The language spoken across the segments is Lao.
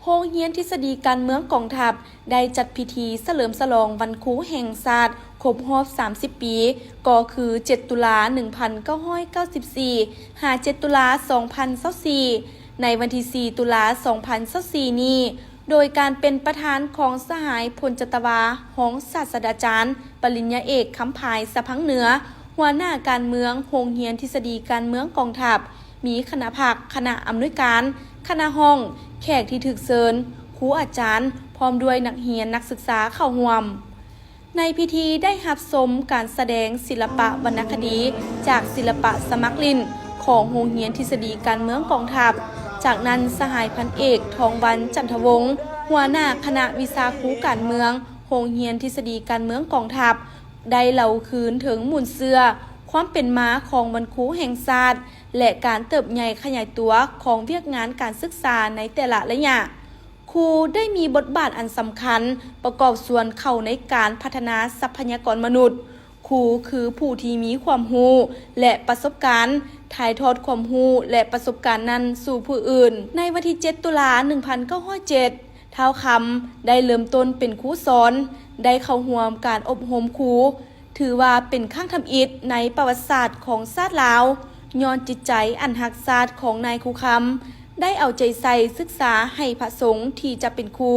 ໂຮງຮຽນທິດສະດີການເມືອງກອງທັບ ໄດ້ຈັດພິທີສະເຫຼີມສະຫຼອງວັນຄູແຫ່ງຊາດ ຄົບຮອບສາມສິບປີ ກໍຄື ເຈັດ ຕຸລາ ໜຶ່ງພັນເກົ້າຮ້ອຍເກົ້າສິບສີ່ ຫາ ເຈັດ ຕຸລາ ສອງພັນຊາວສີ່ ໃນວັນທີ ສີ່ ຕຸລາ ສອງພັນຊາວສີ່ນີ້ ໂດຍການເປັນປະທານຂອງສະຫາຍ ພົນຈັດຕະວາ ຮອງສາດສະດາຈານ ປະລິນຍາເອກ ຄຳພາຍ ສະພັງເໜືອ ຫົວໜ້າການເມືອງ ໂຮງຮຽນທິດສະດີການເມືອງກອງທັບ, ມີຄະນະພັກ, ຄະນະອຳນວຍການ, ຄະນະຫ້ອງ, ແຂກທີ່ຖືກເຊີນ, ຄູອາຈານ ພ້ອມດ້ວຍນັກຮຽນນັກສຶກສາເຂົ້າຮ່ວມ. ໃນພິທີໄດ້ຮັບຊົມການສະແດງສິລະປະວັນນະຄະດີ ຈາກສິລະປະສະໝັກຫຼິ້ນ ຂອງໂຮງຮຽນທິດສະດີການເມືອງກອງທັບ. ຈາກນັ້ນ ສະຫາຍພັນເອກ ທອງວັນ ຈັນທະວົງ ຫົວໜ້າຄະນະວິຊາຄູການເມືອງ ໂຮງຮຽນທິດສະດີການເມືອງກອງທັບ ໄດ້ເລົ່າຄືນເຖິງມູນເຊື້ອຄວາມເປັນມາຂອງວັນຄູແຫ່ງຊາດ ແລະ ການເຕີບໃຫຍ່ຂະຫຍາຍຕົວຂອງວຽກງານການສຶກສາໃນແຕ່ລະໄລຍະ. ຄູໄດ້ມີບົດບາດອັນສຳຄັນ ປະກອບສ່ວນເຂົ້າໃນການພັດທະນາຊັບພະຍາກອນມະນຸດ. ຄູຄືຜູ້ທີ່ມີຄວາມຮູ້ ແລະ ປະສົບການ, ຖ່າຍທອດຄວາມຮູ້ ແລະ ປະສົບການນັ້ນສູ່ຜູ້ອື່ນ. ໃນວັນທີ ເຈັດ ຕຸລາ ໜຶ່ງພັນເກົ້າຮ້ອຍເຈັດ ທ້າວຄຳ ໄດ້ເລີ່ມຕົ້ນເປັນຄູສອນ, ໄດ້ເຂົ້າຮ່ວມການອົບຮົມຄູ ຖືວ່າເປັນຄັ້ງທຳອິດໃນປະຫວັດສາດຂອງຊາດລາວ, ຍ້ອນຈິດໃຈອັນຮັກຊາດຂອງນາຍຄູຄຳ ໄດ້ເອົາໃຈໃສ່ສຶກສາໃຫ້ພະສົງທີ່ຈະເປັນຄູ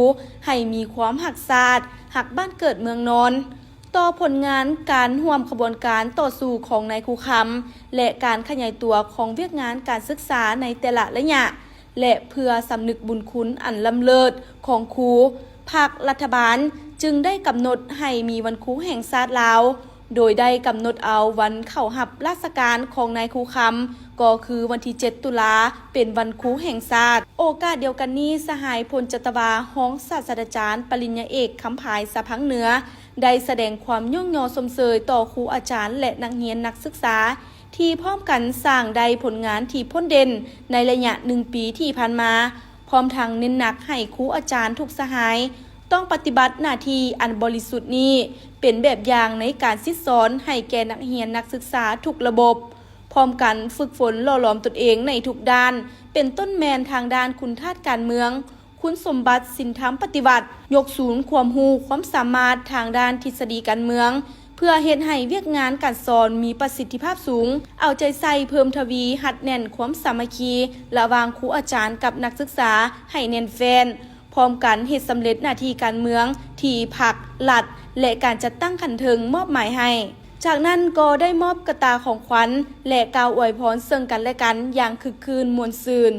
ໃຫ້ມີຄວາມຮັກຊາດ, ຮັກບ້ານເກີດເມືອງນອນ. ຕໍ່ຜົນງານການຮ່ວມຂະບວນການຕໍ່ສູ້ຂອງນາຍຄູຄຳ ແລະ ການຂະຫຍາຍຕົວຂອງວຽກງານການສຶກສາໃນແຕ່ລະໄລຍະ ແລະ ເພື່ອສຳນຶກບຸນຄຸນອັນລ້ຳເລີດຂອງຄູ, ພັກລັດຖະບານຈຶ່ງໄດ້ກຳນົດໃຫ້ມີວັນຄູແຫ່ງຊາດລາວ, ໂດຍໄດ້ກຳນົດເອົາວັນເຂົ້າຮັບລາຊະການຂອງນາຍຄູຄຳ ກໍຄືວັນທີ ເຈັດ ຕຸລາ ເປັນວັນຄູແຫ່ງຊາດ. ໂອກາດດຽວກັນນີ້ ສະຫາຍ ພົນຈັດຕະວາ ຮອງສາດສະດາຈານ ປະລິນຍາເອກ ຄຳພາຍ ສະພັງເໜືອ ໄດ້ສະແດງຄວາມຍ້ອງຍໍຊົມເຊີຍຕໍ່ຄູອາຈານ ແລະ ນັກຮຽນນັກສຶກສາ ທີ່ພ້ອມກັນສ້າງໄດ້ຜົນງານທີ່ພົ້ນເດັ່ນໃນໄລຍະໜຶ່ງປີທີ່ຜ່ານມາ, ພ້ອມທັງເນັ້ນໜັກໃຫ້ຄູອາຈານທຸກສະຫາຍ ຕ້ອງປະຕິບັດໜ້າທີ່ອັນບໍລິສຸດນີ້ເປັນແບບຢ່າງໃນການສິດສອນໃຫ້ແກ່ນັກຮຽນນັກສຶກສາທຸກລະບົບ, ພ້ອມກັນຝຶກຝົນຫຼໍ່ຫຼອມຕົນເອງໃນທຸກດ້ານ, ເປັນຕົ້ນແມ່ນທາງດ້ານຄຸນທາດການເມືອງ, ຄຸນສົມບັດສິນທຳປະຕິວັດ, ຍົກສູນຄວາມຮູ້ຄວາມສາມາດທາງດ້ານທິດສະດີການເມືອງ ເພື່ອເຮັດໃຫ້ວຽກງານການສອນມີປະສິດທິພາບສູງ, ເອົາໃຈໃສ່ເພີ່ມທະວີຮັດແໜ້ນຄວາມສາມັກຄີລະຫວ່າງຄູອາຈານກັບນັກສຶກສາໃຫ້ແໜ້ນແຟ້ນ, ພ້ອມກັນເຮັດສຳເລັດໜ້າທີ່ການເມືອງທີ່ພັກ, ລັດ ແລະ ການຈັດຕັ້ງຂັ້ນເທິງມອບໝາຍໃຫ້. ຈາກນັ້ນກໍໄດ້ມອບກະຕ່າຂອງຂວັນ ແລະ ກ່າວອວຍພອນເຊິ່ງກັນແລະກັນຢ່າງຄຶກຄື້ນມ່ວນຊື່ນ.